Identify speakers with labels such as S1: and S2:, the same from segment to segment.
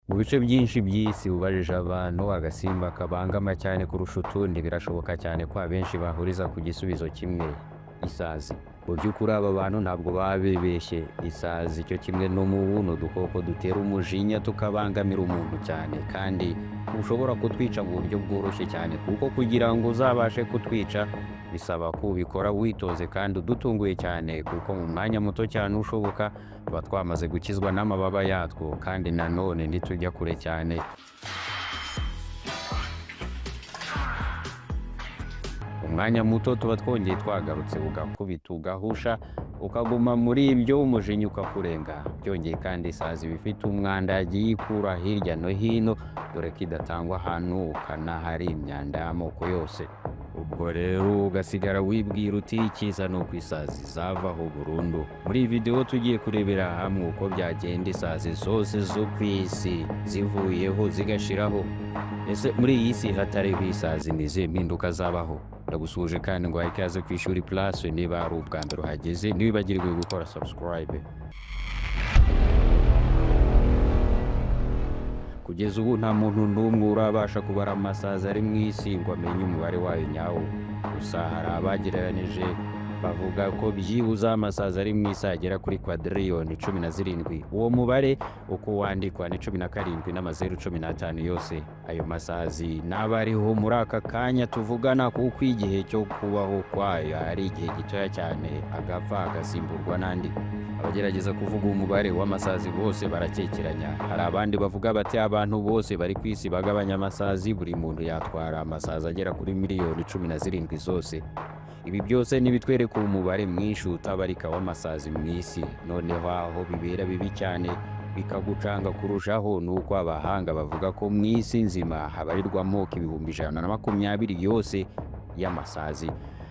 S1: Mu bice byinshi by'isi, ubajije abantu agasimba kabangama cyane kurusha utundi, birashoboka cyane ko abenshi bahuriza ku gisubizo kimwe: isazi. Mu by'ukuri aba bantu ntabwo baba bibeshye. Isazi cyo kimwe n'umubu ni udukoko dutera umujinya, tukabangamira umuntu cyane, kandi ushobora kutwica mu buryo bworoshye cyane, kuko kugira ngo uzabashe kutwica bisaba ko ubikora witoze kandi udutunguye cyane, kuko mu mwanya muto cyane ushoboka tuba twamaze gukizwa n'amababa yatwo. Kandi nanone ntitujya kure cyane. Mu mwanya muto tuba twongeye twagarutse, ugakubita, ugahusha, ukaguma muri ibyo, umujinya ukakurenga. Byongeye kandi, isazi iba ifite umwanda yagiye ikura hirya no hino, dore ko idatangwa ahantu ukanahari imyanda y'amoko yose. Ubwo rero ugasigara wibwira uti: "Icyiza ni uko isazi zavaho burundu." Muri iyi videwo tugiye kurebera hamwe uko byagenda isazi zose zo ku isi zivuyeho, zigashiraho. Ese muri iyi si hatariho isazi, ni izihe mpinduka zabaho? Ndagusuhuje kandi ngo ikaze ku Ishuri Plus. Niba ari ubwa mbere uhageze, ntiwibagirwe gukora subscribe. Kugeza ubu nta muntu n'umwe urabasha kubara amasazi ari mu isi ngo amenye umubare wayo nyawo. Gusa hari abagereranije bavuga ko byibuze amasazi ari mu isi agera kuri kwadiliyoni 17. Uwo mubare uko wandikwa ni 17 n'amazeru 15 yose. Ayo masazi n'aba ariho muri aka kanya tuvugana, kuko igihe cyo kubaho kwayo ari igihe gitoya cyane, agapfa agasimburwa n'andi. Abagerageza kuvuga umubare w'amasazi bose barakekeranya. Hari abandi bavuga bati: "Abantu bose bari ku isi bagabanya amasazi, buri muntu yatwara amasazi agera kuri miliyoni 17 zose." Ibi byose ntibitwereka umubare mwinshi utabarika w'amasazi mu isi. Noneho aho bibera bibi cyane, bikagucanga kurushaho, ni uko abahanga bavuga ko mu isi nzima habarirwa amoko 120,000 yose y'amasazi.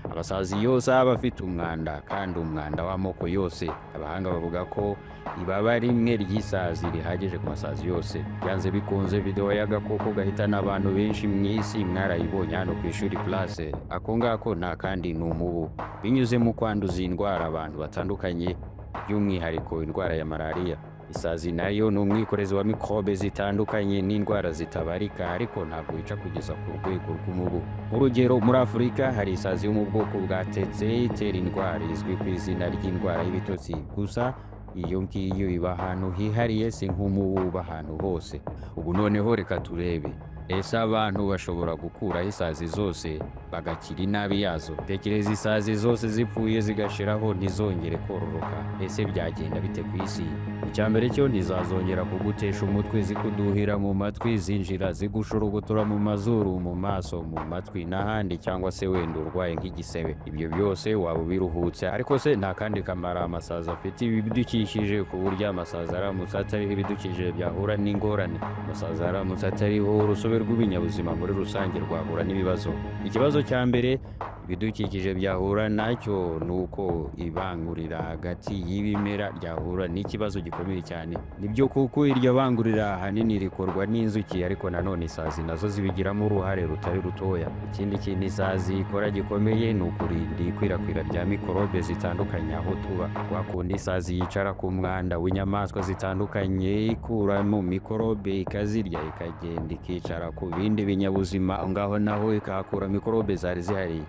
S1: Amasazi yose aba afite umwanda, kandi umwanda w'amoko yose. Abahanga bavuga ko ibaba rimwe ry'isazi rihagije ku masazi yose. Byanze bikunze, videwo y'agakoko gahitana abantu benshi mu isi mwarayibonye hano ku Ishuri Plus. Ako ngako nta kandi ni umubu. Binyuze mu kwanduza iyi ndwara abantu batandukanye, by'umwihariko indwara ya malariya. Isazi nayo ni umwikorezi wa mikorobe zitandukanye n'indwara zitabarika, ariko ntabwo yica kugeza ku rwego rw'umubu. Nk'urugero, muri Afurika hari isazi yo mu bwoko bwa tsetse itera indwara izwi ku izina ry'indwara y'ibitotsi. Gusa iyo ngiyo iba ahantu hihariye, si nk'umubu uba ahantu hose. Ubu noneho reka turebe: ese abantu bashobora gukuraho isazi zose bagakira inabi yazo? Tekereza isazi zose zipfuye, zigashiraho, ntizongere kororoka. Ese byagenda bite ku isi? Icya mbere cyo, ntizazongera kugutesha umutwe, zikuduhira mu matwi, zinjira zigushurugutura mu mazuru, mu maso, mu matwi n'ahandi, cyangwa se wenda urwaye nk'igisebe. Ibyo byose waba ubiruhutse. Ariko se nta kandi kamaro amasazi afite ibidukikije, ku buryo amasazi aramutse atariho ibidukikije byahura n'ingorane? Amasazi aramutse atariho, urusobe rw'ibinyabuzima muri rusange rwahura n'ibibazo. Ikibazo cya mbere ibidukikije byahura nacyo ni uko ibangurira hagati y'ibimera ryahura n'ikibazo gikomeye cyane. Nibyo, kuko iryo bangurira ahanini rikorwa n'inzuki, ariko nanone isazi nazo zibigiramo uruhare rutari rutoya. Ikindi kintu isazi ikora gikomeye ni ukurinda ikwirakwira rya mikorobe zitandukanye aho tuba. Kwa kundi isazi yicara ku mwanda w'inyamaswa zitandukanye, ikuramo mikorobe, ikazirya, ikagenda ikicara ku bindi binyabuzima, aho ngaho naho ikahakura mikorobe zari zihari.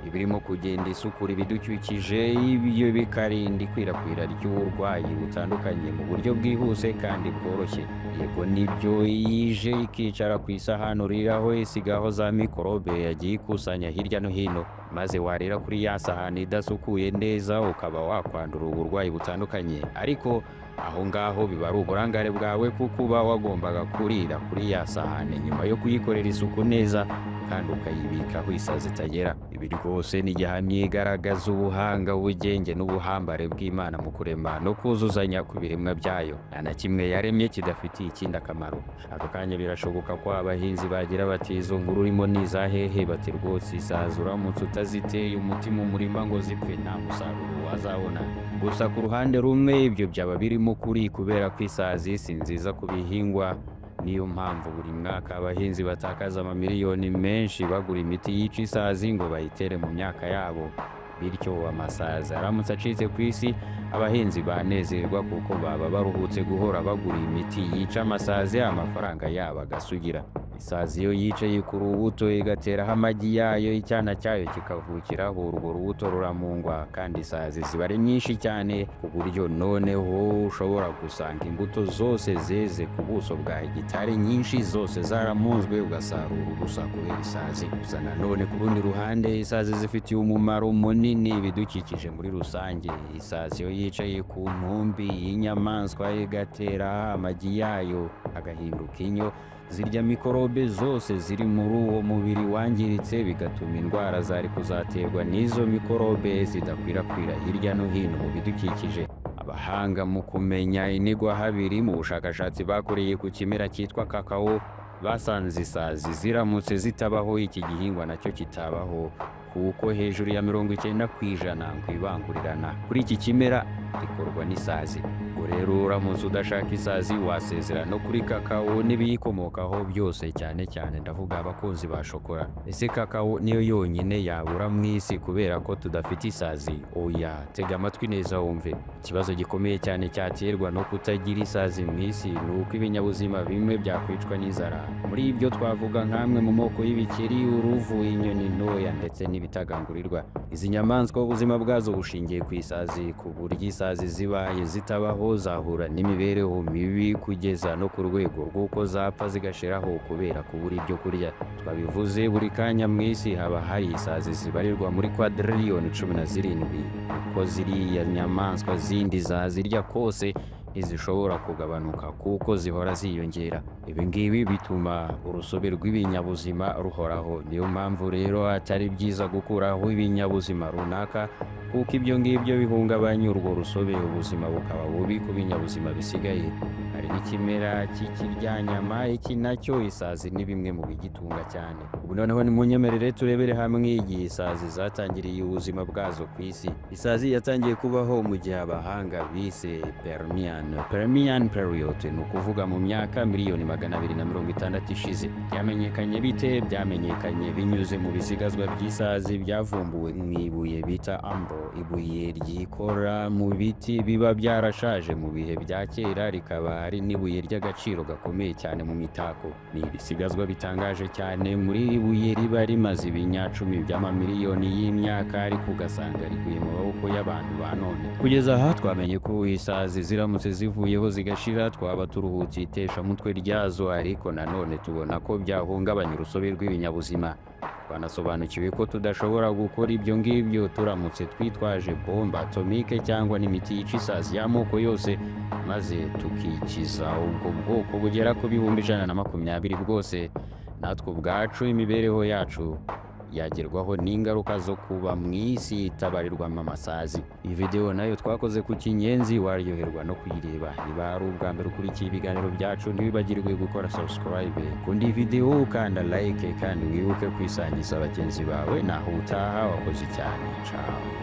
S1: Iba irimo kugenda isukura ibidukikije, ibyo bikarinda ikwirakwira ry'uburwayi butandukanye mu buryo bwihuse kandi bworoshye. Yego nibyo, yije ikicara ku isahani uriraho, isigaho za mikorobe yagiye ikusanya hirya no hino, maze warira kuri ya sahani idasukuye neza, ukaba wakwandura uburwayi butandukanye. Ariko aho ngaho biba ari uburangare bwawe, kuko uba wagombaga kurira kuri ya sahani nyuma yo kuyikorera isuku neza kandi ukayibika aho isazi itagera. Ibi rwose ni gihamya igaragaza ubuhanga, ubugenge n'ubuhambare bw'Imana mu kurema no kuzuzanya ku biremwa byayo. Nta na kimwe yaremye kidafitiye ikindi akamaro. Aka kanya birashoboka ko abahinzi bagira bati: "Izo nkuru urimo ni iza hehe?" Bati: "Rwose isazi uramutse utaziteye umuti mu murima ngo zipfe, nta musaruro wazabona." Gusa ku ruhande rumwe ibyo byaba birimo ukuri, kubera ko isazi si nziza ku bihingwa. Niyo mpamvu buri mwaka abahinzi batakaza amamiliyoni menshi bagura imiti yica isazi ngo bayitere mu myaka yabo. Bityo amasazi aramutse acitse ku isi, abahinzi banezerwa kuko baba baruhutse guhora bagura imiti yica amasazi, amafaranga yabo agasugira. Isazi iyo yicaye ku rubuto igateraho amagi yayo, icyana cyayo kikavukiraho, urwo rubuto ruramungwa, kandi isazi ziba ari nyinshi cyane ku buryo noneho ushobora gusanga imbuto zose zeze ku buso bwa hegitari nyinshi zose zaramunzwe, ugasarura ubusa kubera isazi. Gusa nanone ku rundi ruhande, isazi zifitiye umumaro munini ibidukikije muri rusange. Isazi iyo yicaye ku ntumbi y'inyamaswa igatera amagi yayo agahinduka inyo, zirya mikorobe zose ziri muri uwo mubiri wangiritse, bigatuma indwara zari kuzaterwa n'izo mikorobe zidakwirakwira hirya no hino mu bidukikije. Abahanga mu kumenya inigwahabiri, mu bushakashatsi bakoreye ku kimera cyitwa kakao, basanze isazi ziramutse zitabaho, iki gihingwa nacyo kitabaho, kuko hejuru ya 90% ku ibangurirana kuri iki kimera rikorwa n'isazi. Ubwo rero uramutse udashaka isazi, wasezera no kuri kakao n'ibiyikomokaho byose, cyane cyane ndavuga abakunzi ba shokora. Ese kakao niyo yonyine yabura mu isi kubera ko tudafite isazi? Oya, tega amatwi neza wumve. Ikibazo gikomeye cyane cyaterwa no kutagira isazi mu isi ni uko ibinyabuzima bimwe byakwicwa n'inzara. Muri ibyo twavuga nk'amwe mu moko y'ibikeri, uruvu, inyoni ntoya ndetse n'ibitagangurirwa. Izi nyamaswa ubuzima bwazo bushingiye ku isazi, ku buryo isazi zibaye zitabaho zahura n'imibereho mibi kugeza no ku rwego rw'uko zapfa zigashiraho kubera kubura ibyo kurya. Twabivuze, buri kanya mu isi haba hari isazi zibarirwa muri quadrillion 17. Uko ziriya nyamaswa zindi zazirya kose, ntizishobora kugabanuka kuko zihora ziyongera. Ibi ngibi bituma urusobe rw'ibinyabuzima ruhoraho. Niyo mpamvu rero atari byiza gukuraho ibinyabuzima runaka, kuko ibyo ngibyo bihungabanya urwo rusobe, ubuzima bukaba bubi ku binyabuzima bisigaye. Hari n'ikimera cy'ikiryanyama, iki nacyo isazi ni bimwe mu bigitunga cyane. Ubu noneho nimunyemerere turebere hamwe igihe isazi zatangiriye ubuzima bwazo ku isi. Isazi yatangiye kubaho mu gihe abahanga bise Permian period, ni ukuvuga mu myaka miliyoni 260 ishize. Byamenyekanye bite? Byamenyekanye binyuze mu bisigazwa by'isazi byavumbuwe mu ibuye bita amber, ibuye ryikora mu biti biba byarashaje mu bihe bya kera, rikaba ari n'ibuye ry'agaciro gakomeye cyane mu mitako. Ni ibisigazwa bitangaje cyane muri iri buye riba rimaze ibinyacumi by'amamiliyoni y'imyaka, ariko ugasanga riguye mu maboko y'abantu ba none. Kugeza aha twamenye ko isazi ziramutse zivuyeho zigashira, twaba turuhutse iteshamutwe ryazo, ariko nanone tubona ko byahungabanya urusobe rw'ibinyabuzima. Twanasobanukiwe ko tudashobora gukora ibyo ngibyo turamutse twitwaje bombe atomique cyangwa n'imiti yica isazi y'amoko yose, maze tukikiza ubwo bwoko bugera ku 120,000 bwose. Natwe ubwacu imibereho yacu yagerwaho n'ingaruka zo kuba mu isi itabarirwamo amasazi. Iyi video nayo twakoze ku kinyenzi, waryoherwa no kuyireba. Niba ari ubwa mbere ukurikiye ibiganiro byacu, ntiwibagirwe gukora subscribe, kunda iyi video, ukanda like, kandi wibuke kwisangiza bagenzi bawe. Naho utaha, wakoze cyane. Ciao.